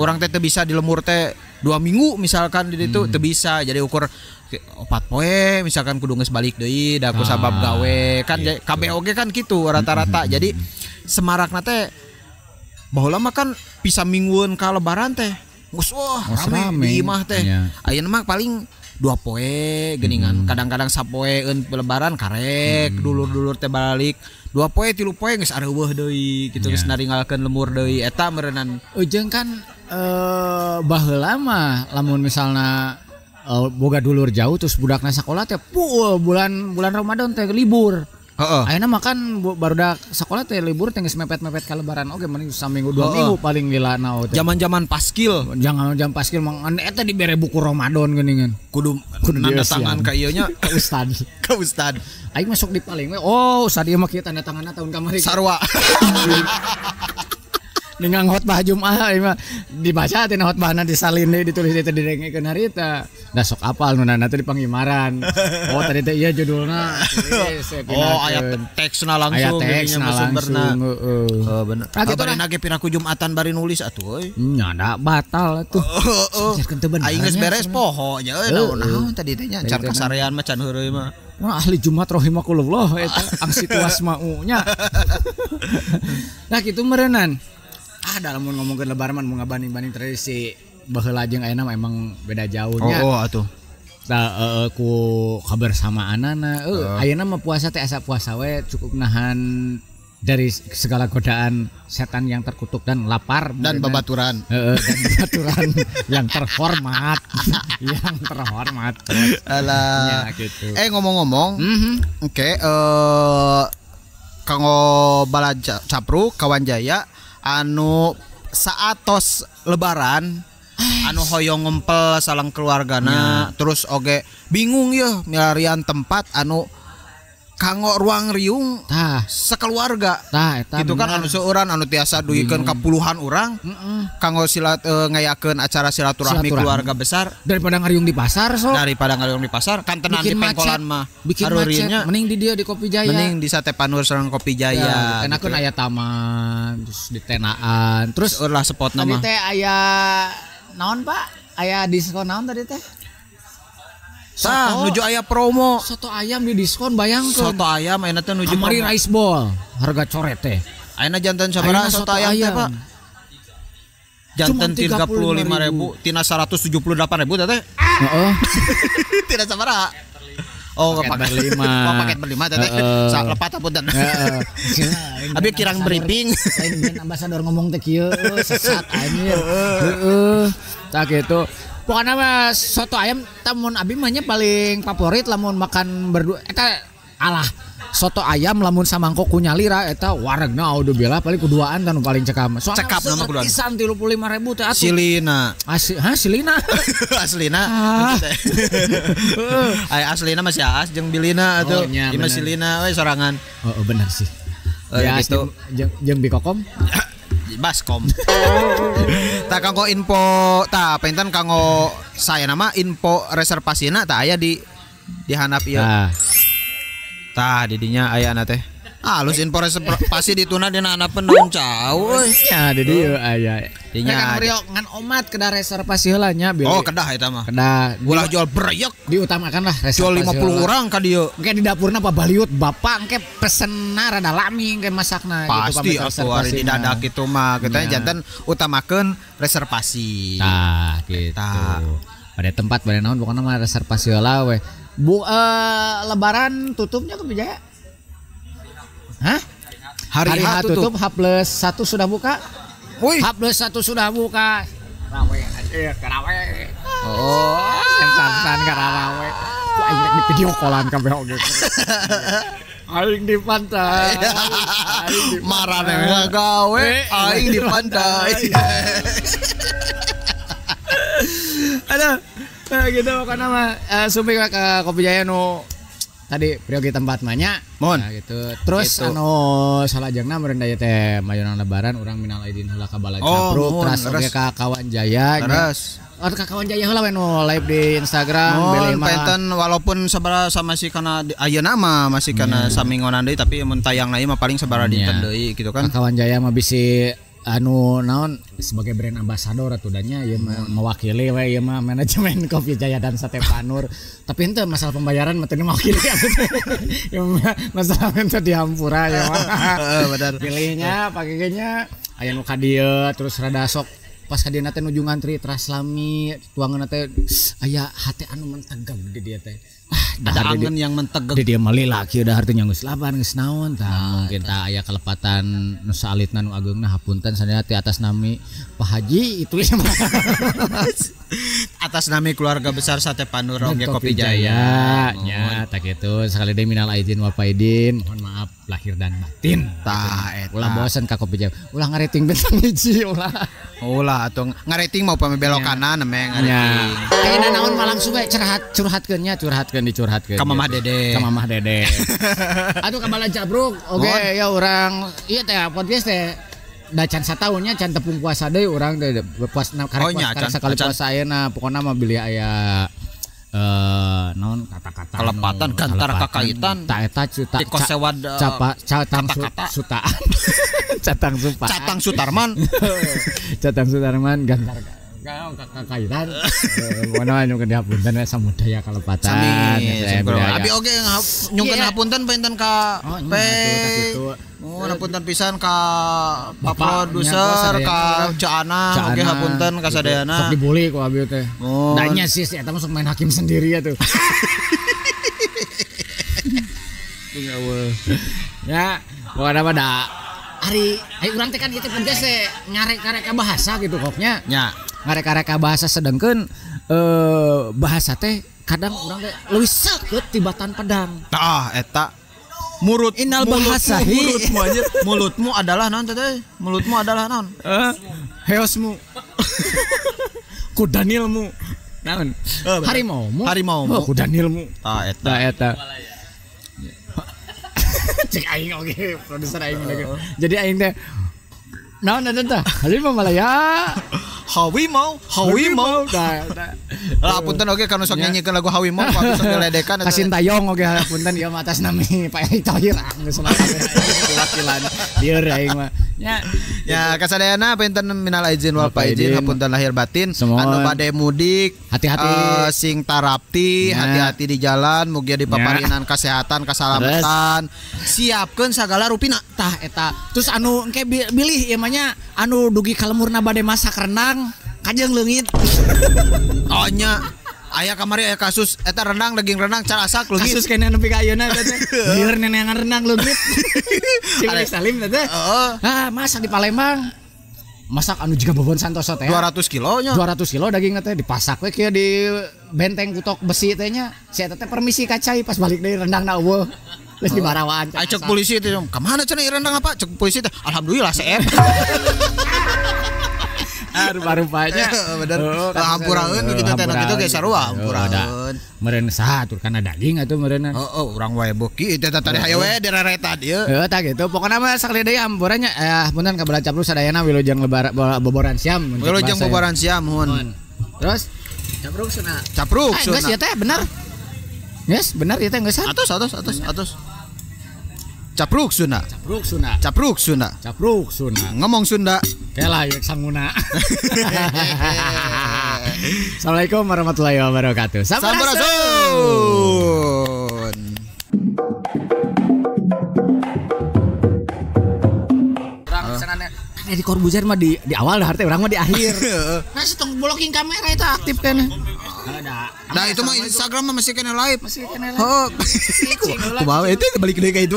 Urang teh teu bisa di lemur teh 2 minggu misalkan di ditu teu bisa jadi ukur 4 poe misalkan kudu geus balik deui da ku sabab gawe kan gitu. Kabeh oge kan kitu rata-rata. Jadi semarakna teh baheula mah kan bisa minggueun ka lebaran teh geus wah rame di imah teh. Ayeuna mah paling 2 poe geuningan. Kadang-kadang sapoeeun lebaran karek dulur-dulur teh balik 2 poe 3 poe geus areuweuh deui kitu geus naringgalkeun lemur deui eta meureunnan. Ujung kan baheula mah lamun misalna boga dulur jauh terus budakna sakola teh bulan bulan Ramadan teh libur. Ayeuna mah kan barudak sekolah teh libur teh geus mepet-mepet ka lebaran oge mending saminggu 2 minggu paling lilana teh. Zaman-zaman paskil. Jangan jam paskil mah eta dibere buku Ramadan geuningan. Kudu nanda tangan ka ieu nya ka ustad. Ka ustad. Aing masuk di paling we. Oh, ustad ieu mah kieu tanda tanganna tahun kamari. Sarua. Ningang khotbah Jumat ieu mah dibaca tina khotbahna disalin deui ditulis deui teh didengekeun harita. Da sok apal nu nana teh di pangimaran. Oh tadi teh ieu judulna. Oh aya teksna langsung aya teksna langsung heeh. Heeh bener. Bari nage piraku Jumatan bari nulis atuh euy. Nya da batal atuh. Heeh. Aing geus beres poho nya euy naon tadi teh nya can kasarean mah can heureuy mah. Wah ahli Jumat rahimakumullah eta angsitu asma'u nya. Nah kitu meureunnan. Ah dalam mun ngomongkeun lebaran mun ngabanding-banding tradisi baheula jeung ayeuna mah emang beda jauh nya. Oh atuh. Tah ku kabersamaanana ayeuna mah puasa teh asa puasa we cukup nahan dari segala godaan setan yang terkutuk dan lapar dan babaturan. Dan babaturan yang terhormat. Yang terhormat. Alah. Ya, gitu. Ngomong-ngomong, oke, kanggo balad Capruk Kawan Jaya anu saatos lebaran anu hoyong ngempel salang keluargana terus oge bingung ya milarian tempat anu kanggo ruang riung sekeluarga gitu kan anu seueuran anu tiasa duikeun ka puluhan urang kanggo silat ngayakeun acara silaturahmi keluarga besar daripada ngariung di pasar so daripada ngariung di pasar kan tenan di pengkolan mah bikin macet mending di dia di Kopi Jaya mending di Sate Panur sareng Kopi Jaya enakeun aya taman terus di tenaan terus seueur lah spotna mah tadi teh aya naon Pak aya diskon naon tadi teh? Tah, nuju aya promo. Soto ayam di diskon bayangkeun. Soto ayam ayeuna teh nuju kamari rice bowl harga coret teh. Ayeuna janten sabaraha soto ayam teh, Pak? Janten 35.000 tina 178.000 teh. Heeh. Tidak sabaraha. Oh, paket berlima. Oh, paket berlima teh. Lepat apunten. Heeh. Abi kirang briefing. Lain brand ambasador ngomong teh kieu sesat anjir. Heeh. Tah kitu. Pokokna mah soto ayam tamun abi mah nya paling favorit lamun makan berdua eta alah soto ayam lamun samangkok ku nyalira eta waregna audubillah paling kuduaan tanu paling cekap. Soalna Cekap nama kuduaan. Pisan 35.000 teh atuh. Silina. Asli, hah silina. Aslina. Ay aslina masih Aas jeung Bilina atuh. Oh, nya, Ieu mah bener. Silina we sorangan. Oh, benar sih. Ya gitu. Jeung Bikokom. Baskom. Tah kanggo info tah penten kanggo saya nama info reservasina tah aya di handap ieu. Tah. Tah di dinya ayana teh. Halus info reservasi dituna dina handapeun naon cau euy. Ya di dieu aya. Dinya Kan meriok ngan omat kedah reservasi heula nya bilih. Oh, kedah eta mah. Kedah. Ulah jual breyek, Diutamakan lah reservasi. jual 50 heula. orang ka dieu. Engke di dapurna pabaliut bapak engke pesenna rada lami engke masakna Pasti gitu atuh ari di dadak kitu mah. Kita Ya. janten utamakeun reservasi. Tah gitu. Tah. Pada tempat pada naon pokoknya mah reservasi heula we. Bu lebaran tutupnya ke Bijaya? Hah? Hari H tutup, H+1 sudah buka. Wih. H+1 sudah buka. Rawe anjir, karawe. Oh, Sensan karawe. Ku aing rek di video callan kabeh oge. Aing di pantai. Aing di marane gawe aing di pantai. Aduh, gitu pokoknya mah sumping ke Kopi Jaya nu tadi priyogi tempat mah nya. Mohon. Nah, gitu. Terus Gitu. anu salajengna meureun da ieu teh mayunan lebaran urang minal aidin heula ka Balai Oh, Capruk, mohon, teras oge leres. ka Kawan Jaya nya. Terus. Oh, ka Kawan Jaya heula we nu live di Instagram Mohon beli mah. penten walaupun sabaraha sama si kana ayeuna mah masih kana samingonan deui tapi mun tayangna ieu mah paling sabaraha dinten Nya. deui gitu kan. Ka Kawan Jaya mah bisi anu naon sebagai brand ambassador atuh danya ieu mah mewakili we ieu mah manajemen Kopi Jaya dan Sate Panur. Tapi henteu masalah pembayaran mah teu mewakili atuh teh. Ieu mah masalah henteu dihampura ieu mah. Heeh, bener. Pilihnya pakainya aya nu ka dieu terus rada sok pas ka dieu teh nuju ngantri teras lami tuangan teh aya hate anu mentegeg di dieu teh. Ah, Ada dahar di angen yang mentegeg. di dia meli laki udah artinya geus laban geus naon tah mungkin tah aya kelepatan nu saalitna nu ageungna hapunten sadaya ti atas nami Pak Haji itu ya mah. Atas nami keluarga besar Sate Panur oge Dan Kopi Jaya. Nya tak gitu sekali deui minal aidin wal faidin mohon maaf lahir dan batin. Tah eta. Ulah bosen ka Kopi Jaya. Ulah ngarating bintang hiji ulah. Ulah atuh ngarating mau pame belok kanan eme ngarating. Ayeuna naon mah langsung we curhat curhatkeun nya curhatkeun dicurhatkeun. Ka Mamah gitu. Dede. Ka Mamah Dede. Aduh ka Balai Capruk. Oke ya urang ieu teh podcast teh da can sataunnya can tepung puasa deui urang teh puas karek Oh, nya, karek can- sakali can. puasa ayeuna pokona mah bilih aya naon kata-kata Kelepatan, anu, gantar kelepatan. kakaitan. Ta eta cuta Tiko sewad, capa catang kata-kata. sutaan. Catang supaan. Catang Sutarman. Catang Sutarman gantar kakaitan. Pokona anu ke dihapunten we samudaya kalepatan. Sami. Saya budaya. Abi oge nyungkeun Iya. hapunten panten ka Oh, P. nya, atuh, tak gitu. Oh, hapunten pisan ka Pak Bapak, produser, nya, ka Caana, oge Caana, hapunten ka gitu. sadayana. Sok dibully ku abi teh. Oh. Danya sih si eta mah sok main hakim sendiri ya tuh. Ya, pokoknya mah da ari ari urang teh kan ieu teh podcast teh ngarek-karek bahasa gitu koknya. Nya. Ngarek-karek bahasa sedangkeun bahasa teh kadang urang teh leuwih seukeut tibatan pedang. Tah eta murut Innal mulutmu, bahasa, hi. mulutmu aja mulutmu adalah naon teh mulutmu adalah naon Heosmu. Ku Danielmu. Naon? Harimaumu. Harimaumu. Oh, ku Danielmu. Tah eta Tah eta. Cek aing oge, produser aing lagi. Jadi aing teh naon eta teh? Harimau Malaya. Harimau harimau Tah eta. lah punten oge kanu sok nyanyikeun lagu harimau ku abi sok diledekan eta. Kasin tayong oge punten ieu mah atas nami Pak Erick Thohir ah geus mah kabeh diwakilan. Lieur aing mah. Ya. Ya kasadayana punten minal aizin wal faizin, hapunten lahir batin. Anu bade mudik hati-hati, sing tarapti, hati-hati di jalan, mugia dipaparinan kesehatan, keselamatan. Siapkeun sagala rupina. Tah eta. Terus anu engke bilih ieu mah nya anu dugi ka lemurna bade masak rendang kajeng leungit. Oh nya. Aya kamari aya kasus eta rendang daging rendang cara asak leungit. Kasus kena nepi ka ayeuna eta teh. Lieur neneangan rendang leungit. Cing Salim teh. Heeh. Ah, masak di Palembang. Masak anu jiga bobon santoso teh. 200 kilo nya. 200 kilo daging teh dipasak we kieu di benteng kutok besi teh nya. Si eta teh permisi ka cai pas balik deui rendangna eueuh. Geus dibarawaan. Ai cek polisi teh ka mana cenah rendang apa? Cek polisi teh alhamdulillah seep. Rupa-rupanya bener. Hampuraeun kitu teh kitu ge sarua hampuraeun. Meureun saha atur kana daging atuh meureunna. Heeh, urang wae beuki teh tadi hayo we direretan ieu. Heuh tah kitu. Pokona mah sakali deui hampura nya punten ka bala capruk sadayana wilujeng lebar boboran siam. Wilujeng boboran siam hun. Terus capruk sunah. Capruk sunah. Geus ieu teh bener. Geus bener ieu teh geus. Atos atos atos atos. Capruk Sunda. Capruk Sunda. Capruk Sunda. Capruk Sunda. Ngomong Sunda. Kela yuk sanguna. Assalamualaikum warahmatullahi wabarakatuh. Sampurasun. Urang senane kan di Corbuzier mah di awal dah teh urang mah di akhir. Nah, setong blocking kamera itu aktif kan. Nah itu mah Instagram mah masih kena live. Masih kena live. Oh. Kumaha itu balik deui ka itu.